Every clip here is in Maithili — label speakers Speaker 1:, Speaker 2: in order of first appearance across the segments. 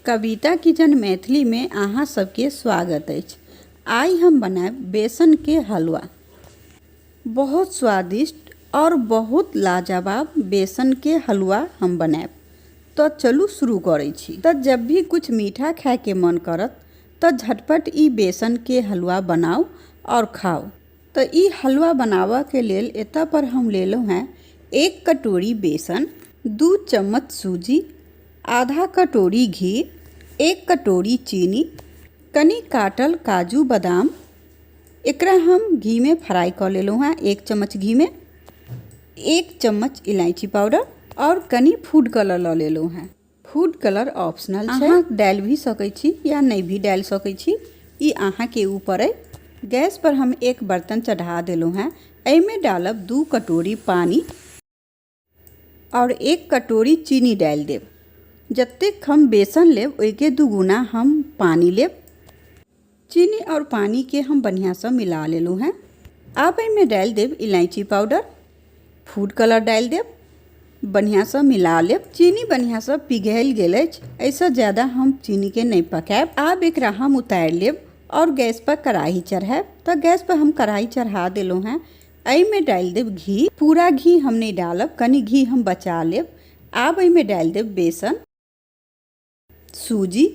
Speaker 1: कविता किचन मैथिली में अहाँ सबके स्वागत अछि। आइ हम बनायब बेसन के हलवा। बहुत स्वादिष्ट और बहुत लाजवाब बेसन के हलवा हम बनायब। तो चलू शुरू करै छी। तो जब भी कुछ मीठा खाए के मन करत तो झटपट ई बेसन के हलवा बनाउ और खाओ। तो ई हलवा बनाबऽ के लेल एतऽ पर हम लेलहुँ हेँ 1 कटोरी बेसन, 2 चम्मच सूजी, आधा कटोरी घी, 1 कटोरी चीनी, कनि काटल काजू बादाम। एकरा हम घीमे फ्राई कऽ लेलहुँ हेँ 1 चम्मच घीमे, 1 चम्मच इलायची पाउडर और कनि फूड कलर लऽ लेलहुँ हेँ। फूड कलर ऑप्शनल छै, अहाँ डालि भी सकै छी या नहि भी डालि सकै छी, ई अहाँके ऊपर अइ। गैस पर हम एक बर्तन चढ़ा देलहुँ हेँ। एहिमे डालब 2 कटोरी पानी और 1 कटोरी चीनी डालि देब। जतेक हम बेसन लेब ओहिके दुगुना हम पानी लेब। चीनी और पानी के हम बढ़ियाँसँ मिला लेलहुँ हेँ। आब एहिमे डालि देब इलायची पाउडर, फूड कलर डालि देब, बढ़िआँसँ मिला लेब। चीनी बढ़िआँसँ पिघलि गेल अछि, एहिसँ ज़्यादा हम चीनीके नहि पकायब। आब एकरा हम उतारि लेब और गैस पर कढ़ाही चढ़ायब। तऽ गैस पर हम कढ़ाही चढ़ा देलहुँ हेँ। एहिमे डालि देब घी। पूरा घी हम नहि डालब, कनि घी हम बचा लेब। आब एहिमे डालि देब बेसन, सूजी।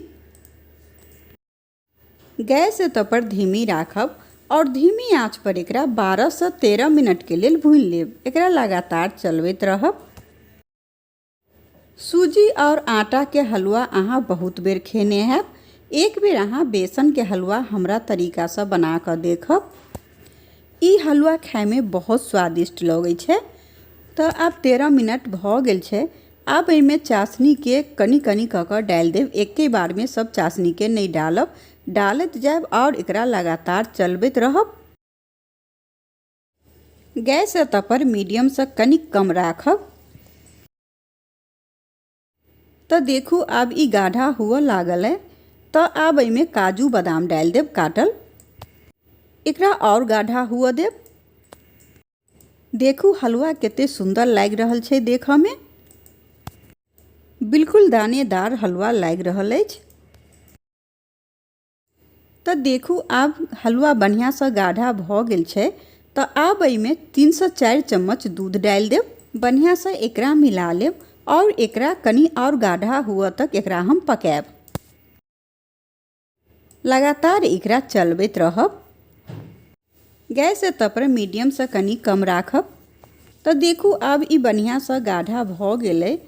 Speaker 1: गैस एतऽ पर धीमी राखब और धीमी आंच पर एकरा 12 से 13 मिनट के लेल भूनि लेब। एकरा लगातार चलबैत रहब। सूजी और आटा के हलवा अहाँ बहुत बेर खेने हैब। एक बेर अहाँ बेसन के हलवा हमरा तरीका से बना कऽ देखब। ई हलवा खायमे बहुत स्वादिष्ट लगै छै। तऽ आब 13 मिनट भऽ गेल छै। आब एहिमे चाशनीके कनि कनि कऽ कऽ डालि देब। एके बारमे सब चाशनीके नहि डालब, डालैत जायब आओर एकरा लगातार चलबैत रहब। गैस एतऽ पर मीडियमसँ कनि कम राखब। तऽ देखू आब ई गाढ़ा हुअ लागल अइ। तऽ आब एहिमे काजू बादाम डालि देब काटल। एकरा आओर गाढ़ा हुअ देब। देखू हलवा कते सुन्दर लागि रहल छै देखऽमे। बिल्कुल दानेदार हलवा लागि रहल अछि। तऽ देखू आब हलवा बढ़िआँसँ गाढ़ा भऽ गेल छै। तऽ आब एहिमे 3 से 4 चम्मच दूध डालि देब। बढ़िआँसँ एकरा मिला लेब आओर एकरा कनि आओर गाढ़ा हुअ तक एकरा हम पकायब। लगातार एकरा चलबैत रहब। गैस एतऽ पर मीडियमसँ कनि कम राखब। तऽ देखू आब ई बढ़िआँसँ गाढ़ा भऽ गेलै।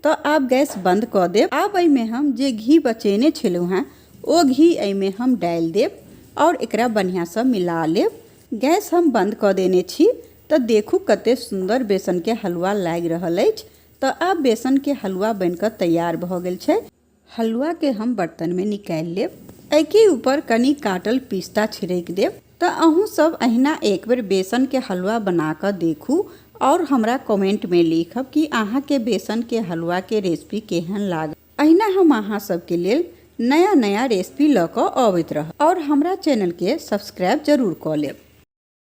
Speaker 1: तऽ आब गैस बन्द कऽ देब। आब एहिमे हम जे घी बचेने छलहुँ हेँ ओ घी एहिमे हम डालि देब आओर एकरा बढ़िआँसँ मिला लेब। गैस हम बन्द कऽ देने छी। तऽ देखू कते सुन्दर बेसनके हलुआ लागि रहल अछि। तऽ आब बेसनके हलुआ बनिकऽ तैयार भऽ गेल छै। हलुआ के हम बर्तन में निकालि लेब। एहिके ऊपर कनि काटल पिस्ता छिड़कि देब। तऽ अहूँ सब अहिना एक बेर बेसन के हलुआ बना कऽ देखू और हमरा कमेंट में लिखब कि अहाँ के बेसन के हलुआ के रेसिपी केहन लागल। अहिना हम अहाँ सबके लेल नया नया रेसिपी लऽ कऽ अबैत रहब और हमरा चैनल के सब्सक्राइब जरूर कऽ लेब।